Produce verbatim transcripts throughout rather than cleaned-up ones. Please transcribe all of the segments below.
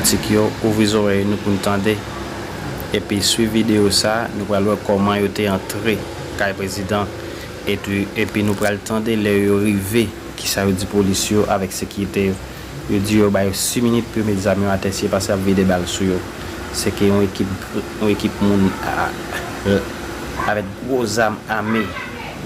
Politik yo, ouvri zòrèy nou pou n tande. Epi swiv videyo sa, nou pral wè kòman yo te antre kay prezidan. Epi, epi nou pral tande lè yo rive, kisa yo di polis yo avèk sekirite yo. Yo di yo ba yo sis minit pou yo met zam yo atè, si yo pa sa, y ap vide bal sou yo. Se ke yon ekip, yon ekip moun a, avèk gwo zam ame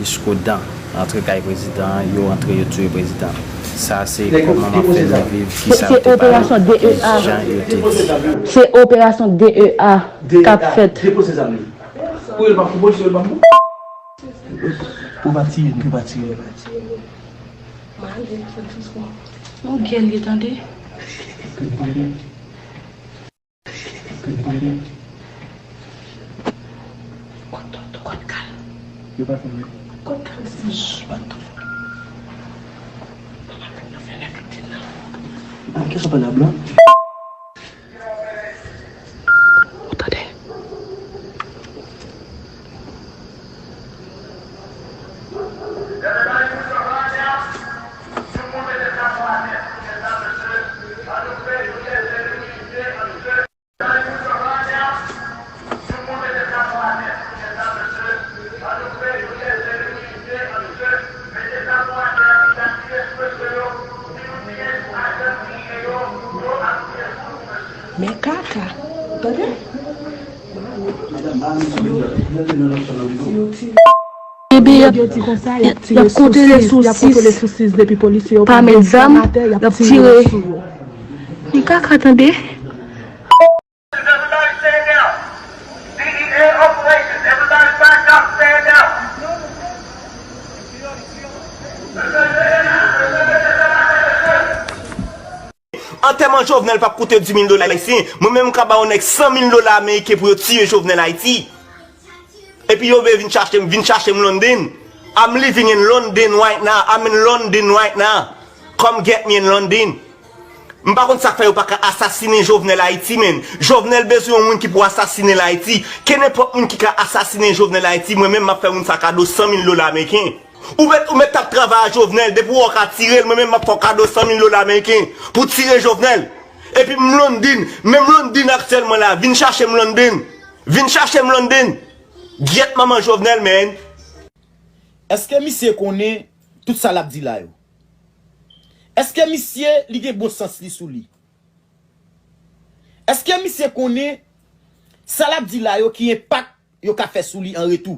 jiskodan antre kay prezidan an, yo antre, yo tiye prezidan. Sa se kòman m ap fè nou viv, kisa yo te pale, ki jan yo te di. Se operasyon D E A k ap fèt. Depoze zam li. Ou yo pa pou polis yo pa pou. Pou pa tiye, pou pa tiye. Yon gèl ye tande. Kot kal. Kot kal si. Anke sa pa la blan. Ou tande. Men kaka. Tande? Ebyen, y ap, y ap konte le sou sis, pa met zam, y ap tire. Men kaka, tande. Antèman Jovenel p ap koute dis mil dola ayisyen. Mwen menm m ka ba yon nèg san mil dola ameriken pou yo tiye Jovenel Ayiti. Epi yo vle vin chache m, vin chache m London. I'm living in London right now. I'm in London right now. Come get me in London. M pa konn sa k fè yo pa ka asasinen Jovenel Ayiti, men Jovenel bezwen yon moun ki pou asasinen l Ayiti. Kenenpòt moun ki ka asasinen Jovenel Ayiti, mwen menm m ap fè moun sa kado san mil dola ameriken. Ou mèt, ou mèt t ap travay a Jovenel, depi w wè w ka tire l, mwen menm m ap fè w kado san mil dola ameriken pou tire Jovenel. Epi m London, menm London aktyèlman la, vin chache m London. Vin chache m London. Gyèt manman Jovenel, man. Èske misye konnen tout sa l ap di la yo? Èske misye li gen bon sans li sou li? Èske misye konnen sa l ap di la yo ki enpak yo ka fè sou li an retou?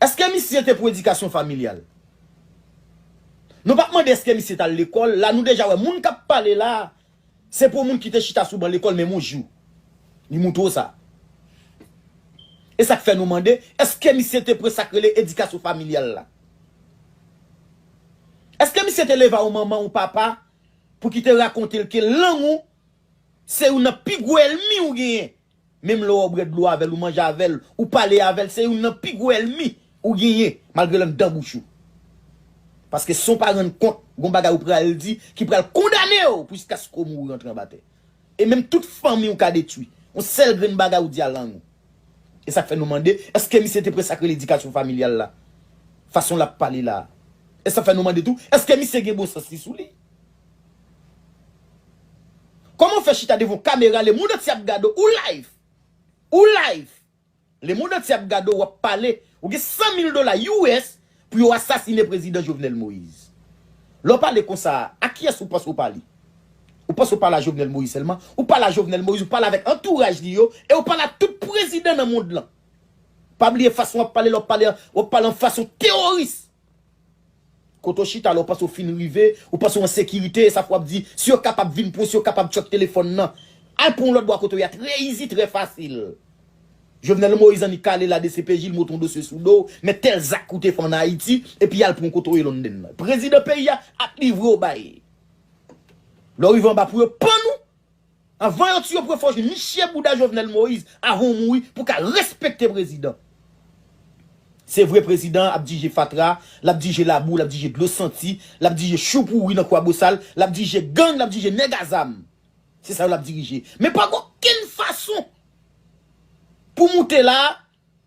Èske misye te pou edikasyon familyal? Nou p ap mande èske misye t al lekòl, la nou deja wè moun k ap pale la, se pou moun ki te chita sou ban lekòl menm yon jou. Li moutre w sa. E sa k fè nou mande, èske misye te pran sa k rele edikasyon familyal la? Èske misye te leve a yon manman, yon papa, pou ki te rakonte l ke lang ou se youn nan pi gwo ènmi ou genyen? Menm lè w bwè dlo avè l, ou manje avè l, ou pale avè l, se youn nan pi gwo ènmi ou genyen, malgre l anndan bouch ou. Paske san w pa rann kont, gon bagay ou pral di ki pral kondane w pou jiskaske w mouri rantre anba tè. E menm tout fanmi w ka detwi. Yon sèl grenn bagay ou di a lang ou. E sa k fè nou mande, èske misye te pran sa k rele edikasyon familyal la? Fason l ap pale la a. E sa k fè nou mande tou, èske misye gen bon sans li sou li? Kòman w fè chita devan yon kamera, lemonn antye ap gade w, ou live? Ou live? Lemonn antye ap gade w, w ap pale, ou gen san mil dola U S pou yo asasinen prezidan Jovenel Moïse. Lè w pale konsa a, a kiyès ou panse w pale? Ou panse w pale a Jovenel Moïse sèlman? Ou pale a Jovenel Moïse, ou pale avèk antouraj li yo, e ou pale a tout prezidan nan mond lan. Pa bliye fason w ap pale la, w ap pale, w ap pale an fason teworis. Kote w chita la, w panse w fin rive, ou panse w an sekirite, e sa fè w ap di, si yo kapab vin pran w, si yo kapab tchòk telefòn nan, al pran yon lòt bò kote w ye a, trè izi, trè fasil. Jovenel Moïse annik ale la D C P J, l monte yon dosye sou do w, men tèl zak ou te fè ann Ayiti, epi y al pran w kote w ye London nan. Prezidan peyi a ap livre w bay. Lè w rive anba pou yo pann ou, anvan yo tiye w pou yo fè w jwenn niche bouda Jovenel Moïse avan w mouri pou w ka respekte prezidan. Se vre prezidan ap dirije fatra, l ap dirije labou, l ap dirije dlo santi, l ap dirije chou pouri nan Kwabosal, l ap dirije gang, l ap dirije nèg a zam. Se sa yo l ap dirije. Men pa gen okenn fason pou w moute la a,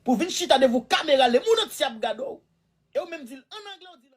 pou w vin chita devan yon kamera, lemonn antye ap gade w, e w menm di l ann anglè, w di l